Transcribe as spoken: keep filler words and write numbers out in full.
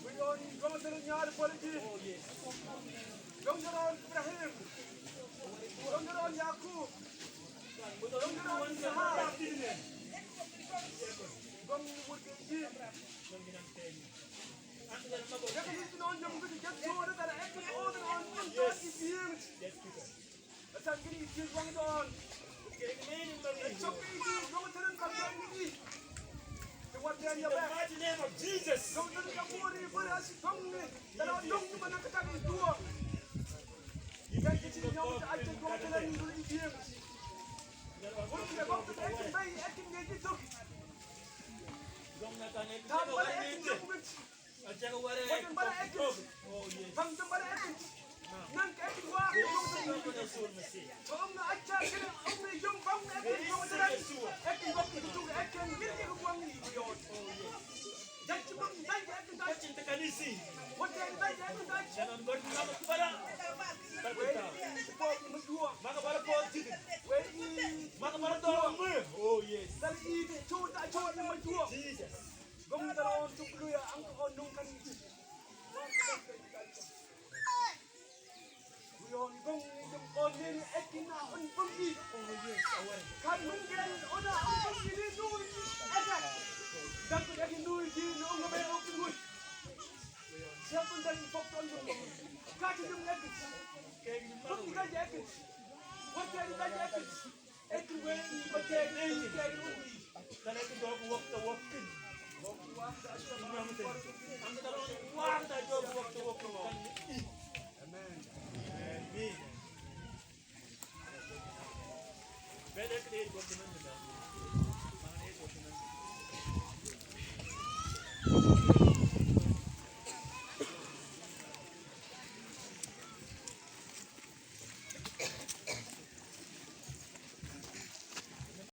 Wi'on, jomotelo ñaari poli ji. Jomotelo Ibrahim. Jomotelo Yakub. Yes. Yes, Peter. That's how you get these kids running on. Okay, the man in the name. It's okay, dude. Don't tell them about that. They want to have your back. In the mighty name of Jesus. Don't tell them about what they put us from me. That I don't do, but I can tell you, do it. You can get in the book and you gotta take. Don't let them get it. Watan bara Ekis. Oh, yes. Watan bara Ekis. Nang Ekis wa. Tong na acha kene ome yong bang Ekis. Ekis wa kutu Ekis. Ngiri ke buang ni yon. Oh, yes. Jangan cuma jangan Ekis. Jangan tekan isi. Watan jangan Ekis. Jangan berdoa kepada. Wei, po, majua. Maka bara po titin. Wei, maka bara doa. Oh, yes. Dali i chuta chuta majua. Jesus. Gom dala on tukluya ang ko nung kan. Uyon gom ni gom on ni Ekis na on gom i. Oh, yes. Awal. Kan nung kan ona on gom i ni nui. Eka. Dan ko Ekis nui di nung gom i. Siapa dan pok on gom i. Kaki nung Ekis. Kaki nung Ekis. Kaki nung Ekis. Ekis weni, ba kene, kene weni. Tana ki dogu wakta waktin. Dogu wakta, asal dogu wakta. Ang tana dogu wakta, dogu wakta waktin. Amen. Amen. Bele kene waktin.